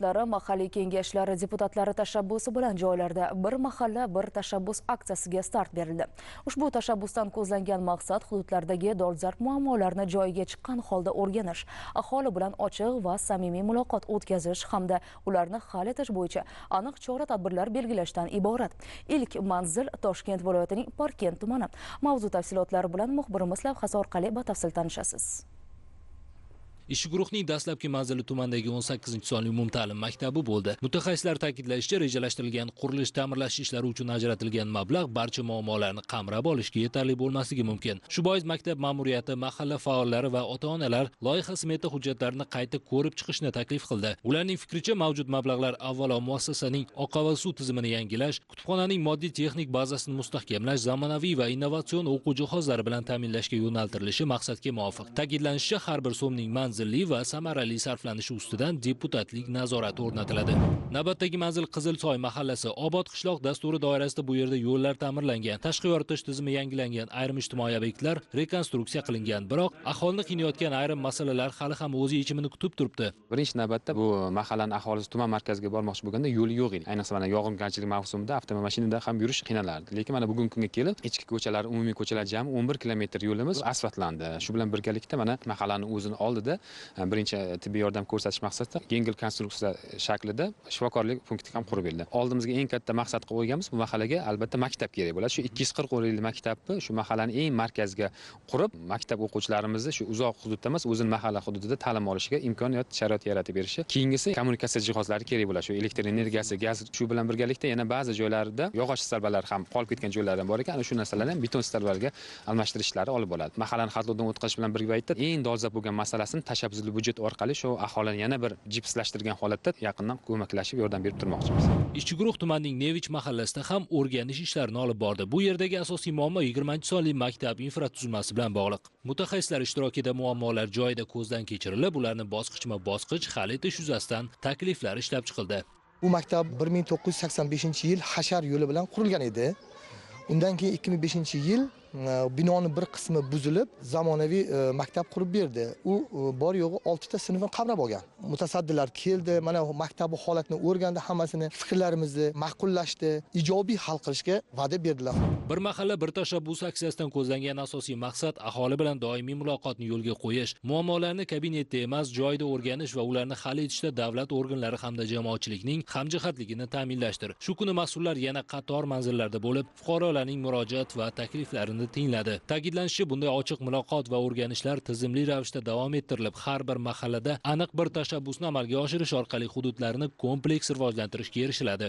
hokimiyatlari mahalliy kengashlari deputatlari tashabbusi bilan joylarda bir mahalla bir tashabbus aksiyasiga start berildi. Ushbu tashabbusdan ko'zlangan maqsad hududlardagi dolzarb muammolarni joyiga chiqqan holda o'rganish, aholi bilan ochiq va samimiy muloqot o'tkazish hamda ularni hal etish bo'yicha aniq chora-tadbirlar belgilashdan iborat. Ilk manzil Toshkent viloyatining Parkent tumani. Mavzu tafsilotlari bilan muxbirimiz lavhasi orqali batafsil tanishasiz. Ish guruhning dastlabki manzili tumandagi 18-sonli umumta'lim maktabi bo'ldi. Mutaxassislar ta'kidlashicha, rejalashtirilgan qurilish ta'mirlash ishlari uchun ajratilgan mablag' barcha muammolarni qamrab olishga yetarli bo'lmasligi mumkin. Shu bois maktab ma'muriyati, mahalla faollari va ota-onalar loyiha smeta hujjatlarini qayta ko'rib chiqishni taklif qildi. Ularning fikricha, mavjud mablag'lar avvalo muassasaning oqova suv tizimini yangilash, kutubxonaning moddiy texnik bazasini mustahkamlash, zamonaviy va innovatsion o'quv jihozlari bilan ta'minlashga yo'naltirilishi maqsadga muvofiq. Ta'kidlanishicha, har bir so'mning manzilli va samarali sarflanishi ustidan deputatlik nazorati o'rnatiladi. Navbatdagi manzil Qizilsoy mahallasi. Obod qishloq dasturi doirasida bu yerda yo'llar ta'mirlangan, tashqi yoritish tizimi yangilangan, ayrim ijtimoiy obyektlar rekonstruksiya qilingan. Biroq aholini qiynayotgan ayrim masalalar hali ham o'z yechimini kutib turibdi. Birinchi navbatda bu mahallaning aholisi tuman markaziga bormoqchi bo'lganda yo'l yo'q edi. Ayniqsa mana yog'ingarchilik mavsumida avtomashinada ham yurish qiynalardi. Lekin mana bugungi kunga kelib ichki ko'chalar, umumiy ko'chalar jami 11 kilometr yo'limiz asfaltlandi. Shu bilan birgalikda mana mahallaning o'zini oldida birinchi tibbiy yordam ko'rsatish maqsadida yengil konstruksiya shaklida shifokorlik punkti ham qurib berildi. Oldimizga eng katta maqsad qilib qo'yganmiz, bu mahallaga albatta maktab kerak bo'ladi. Shu 240 o'rinli maktabni shu mahallaning eng markaziga qurib, maktab o'quvchilarimizni shu uzoq hududda emas, o'zini mahalla hududida ta'lim olishiga imkoniyat, sharoit yaratib berishi. Keyingisi kommunikatsiya jihozlari kerak bo'ladi. Shu elektr energiyasi, gaz, shu bilan birgalikda yana ba'zi joylarda yog'och stolbalar ham qolib ketgan joylar ham bor ekan. Ana shu narsalarni ham beton stolbalarga almashtirish ishlari olib bo'ladi. Mahallani xatlovdan o'tkazish bilan birga paytda eng dolzarb bo'lgan masalasini tashabbusli byudjet orqali shu aholini yana bir jipslashtirgan holatda yaqindan ko'maklashib yordam berib turmoqchimiz. Ishchi guruh tumanning Nevich mahallasida ham o'rganish ishlarini olib bordi. Bu yerdagi asosiy muammo 20-sonli maktab infratuzilmasi bilan bog'liq. Mutaxassislar ishtirokida muammolar joyida ko'zdan kechirilib, ularni bosqichma-bosqich hal etish yuzasidan takliflar ishlab chiqildi. Bu maktab 1985-yil hashar yo'li bilan qurilgan edi. Undan keyin 2005-yil binoni bir qismi buzilib, zamonaviy maktab qurib berdi. U bor yo'g'i 6 ta sinfni qamrab olgan. Mutasaddilar keldi, mana maktabning holatini o'rgandi, hammasini fikrlarimizni ma'qullashdi, ijobiy hal qilishga va'da berdilar. Bir mahalla bir tashabbus aksiyasidan ko'zlangan asosiy maqsad aholi bilan doimiy muloqotni yo'lga qo'yish, muammolarni kabinetda emas, joyida o'rganish va ularni hal etishda davlat organlari hamda jamoatchilikning hamjihatligini ta'minlashdir. Shu kuni mas'ullar yana qator manzillarda bo'lib, fuqarolarning murojaat va takliflarini tingladi. Ta'kidlanishicha, bunday ochiq muloqot va o'rganishlar tizimli ravishda davom ettirilib, har bir mahallada aniq bir tashabbusni amalga oshirish orqali hududlarni kompleks rivojlantirishga erishiladi.